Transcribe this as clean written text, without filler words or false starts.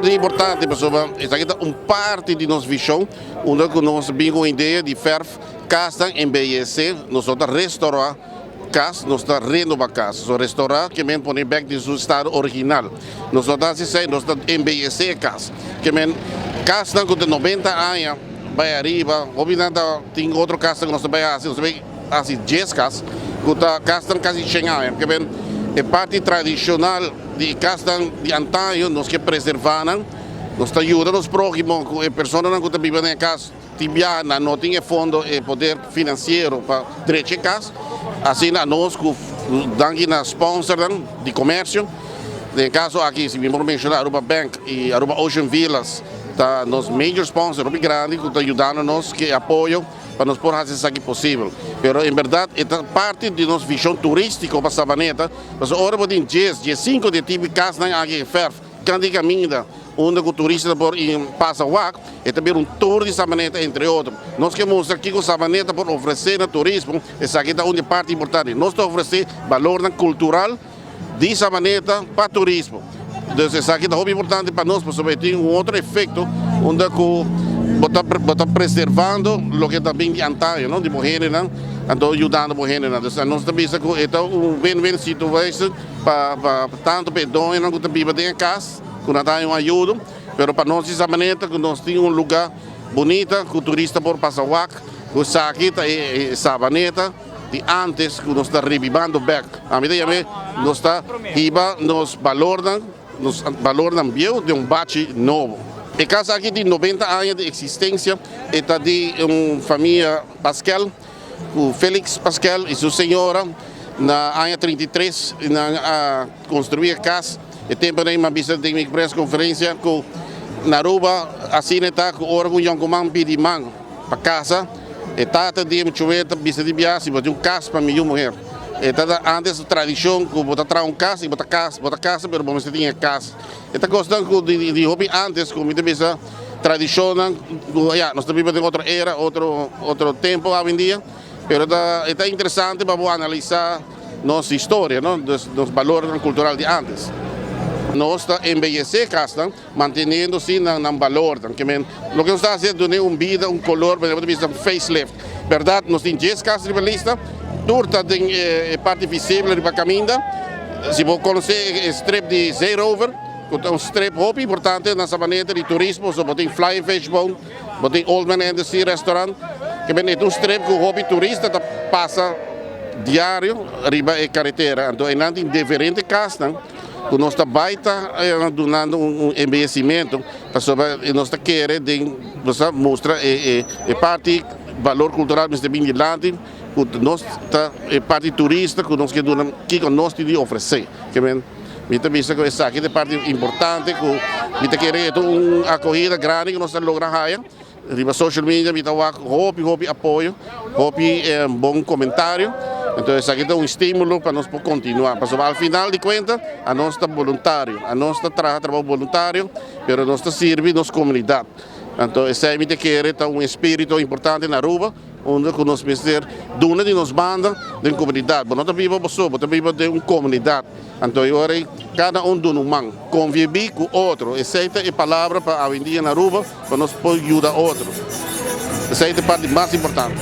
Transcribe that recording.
Esaki ta importante pasobra esaki ta un parti di nos vision unda cu nos bin cu un idea di verf casnan embeyece. Nos no ta restaura cas, nos ta renoba cas. So restaura ke men pone bek den su estado original. Nos no ta haci esey, nos ta embeyece e cas. Ke men casnan cu ta 90 aña bay ariba, hopi nan ta tin otro casnan cu nos ta bay haci, nos ta bay haci dies cas cu ta casnan casi shen aña. Ke men e parti tradicional di e casnan di antaño nos ke preserva nan, nos ta yuda nos prohimo cu e personanan cu ta biba den e cas. Tin biaha nan no tin e fondo, e poder financiero pa drecha e cas. Asina nos cu danki na sponsornan di comercio, den e caso aki si mi por menciona Aruba Bank y Aruba Ocean Villas ta nos major sponsor hopi grandi cu ta yudando nos cu e apoyo pa nos por haci esaki posibel. Pero en berdad e ta parti di nos vision turistico pa Sabaneta, pasobra ora bo tin dies, diescinco di e tipo di casnan aki geverf, Kan di kaminda unda ku turista por pasa wak, e ta bira un tour di Sabaneta entre otro. Nos ke mustra kiko Sabaneta por ofresé na turismo, esaki ta un di e parti importante. Nos ta ofresé balornan kultural di Sabaneta pa turismo. Dus esaki ta hopi importante pa nos pasobra e tin un otro efekto unda ku bo ta bo ta preservando loke ta bin di antaño no, di bo hendenan, anto yudando bo hendenan. Dus nos ta bisa ku e ta un win-win situation. Pa pa tanto pa e doñonan ku ta biba den e kas ku nan ta haña un ayudo, pero pa nos di Sabaneta ku nos tin un luga bunita ku turista por pasa wak, ku esaki ta e Sabaneta di antes ku nos ta rebibando bek. Ami ta yam'é nos ta hiba nos balornan, nos balornan bieu den un bachi nobo. E kas aki tin 90 aña di eksistensia, e ta di un famia Paskel. Ku Felix Paskel i su señora na aña 33 nan a konstruí e kas. E tempu ei mi a bisa den mi pres konferensia ku na Aruba asina e ta ku ora ku un yònkuman pidi man pa kasa e tata di e muchué ta bisa di bia si bo tin un kas pa mi yu muher. E ta antes tradishon ku bo ta traha un kas i bo ta kasa bo ta kasa pero bo mester tin e kas. E ta kosnan ku di hopi antes ku mi ta bisa tradishonnan ku ya nos ta biba den otro era, otro otro tempo awendia, pero ta e ta interesante pa bo analisá nos historia no, dus nos balornan kultural di antes. Nos ta embeyesé kasnan manteniendo si nan nan balornan, ke men loke nos ta hasi es dun'é un bida, un kolor, manera bo ta bisa un facelift. Bèrdat nos tin dies kas riba lista, tur ta den e parti visibel riba kaminda. Si bo konosé e strip di Zeerover, ku ta un strip hopi importante na Sabaneta di turismo, so bo tin Flying Fish Bone, bo tin Old Man and the Sea Restaurant, ke bende ta un strip ku hopi turista ta pasa diario riba e karetera. Anto einan tin diferente kasnan ku nos ta bai ta dunando un embeyecimento pasobra nos ta kere den nos ta mustra e parti balor kultural mester bin dilanti. Ku nos ta e parti turista ku nos ke duna kiko nos tin di ofresé. Ke men mi ta bisa ku esaki ta e parti importante ku mi ta kere e ta un akohida grandi ku nos ta logra haya. Riba social media mi ta wak hopi hopi apoyo, hopi bon komentario. Entonces esaki ta un stimulo pa nos por kontinuá. Pasobra al final di kuenta anos ta boluntario, anos ta traha trabou boluntario, pero nos ta sirbi nos komunidat. Anto esei mi ta kere ta un espiritu importante na Aruba. Unda ku nos mester duna di nos banda den komunidat. Bo no ta biba bo so, bo ta biba den un komunidat. Anto e ora ei kada un duna un man. Konvibí ku otro, esei ta e palabra pa awendia na Aruba, pa nos por yuda otro. Esei ta e parti mas importante.